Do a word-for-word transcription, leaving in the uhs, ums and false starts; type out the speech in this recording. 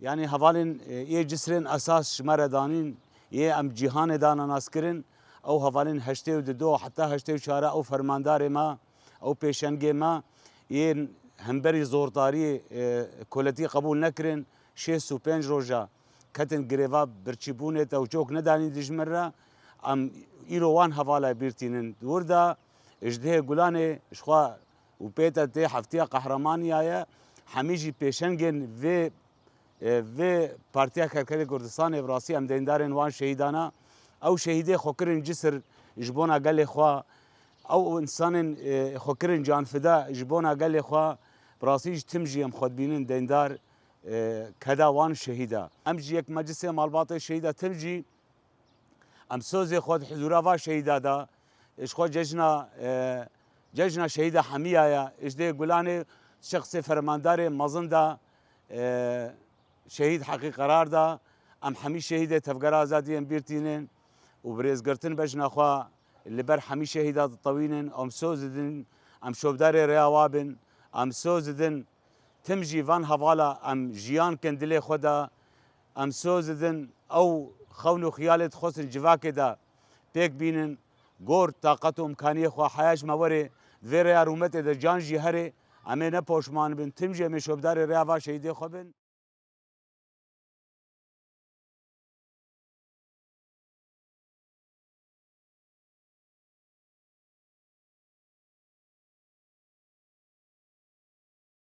Yanî hevalên, e, yê Cisrên esas ji me re danîn, yê em cîhanê dana naskirin, ew hevalên heştê û dido heta heştê û çar ew fermandarê me, ew pêşengê me, yên hemberî zordariyê, e, koletî qebûl nekirin, şêst û pênc roja ketin girêva birçîbûnê te û çok nedanîn dijmin re. Em îro wan hevala bîr tînin. Di wir de ji dihê Gulanê ji xwe û pê te tê heftiya qehremanî ya ye. Hemî jî pêşengên vê, e, vê Partiya Kerkerê Kurdistanê bi rastî em deyndarên wan şehîdan a. Ew şehîdê xwe kirin Cisir ji bona gelê xwe. Ew insanên, e, xwe kirin canfida ji bona gelê xwe. Bi rastî ji tim jî em xwe dibînin deyndar, e, keda wan şehîda. Em jî yek meclisê malbatê şehîda tim jî Em sozê xwe di hizûra va şehîda de, ji xwe cejna, e, cejna şehîda hemiya ye. Ji dê Gulanê şexsê fermandarê mezin de, e, şehîd heqî qerar da. Em hemî şehîdê Tevgera Azadiyê em bîr tînin û bi rêzgirtin bejna xwe li ber hemî şehîda ditewînin. Em soz didin, em şopdarê rêya wa bin, em soz didin. Tim jî van hevala em jiyan kin dilê xwe de, em soz didin, ew xewn û xiyalê dixwestin civakê de pêk bînin, gor, taqet û imkaniyê xwe heya ji me werê, di vê rêya rûmetê de can jî herê, em ê ne poşman bin, tim jî em ê şopdarê rêya va şehîdê xwe bin.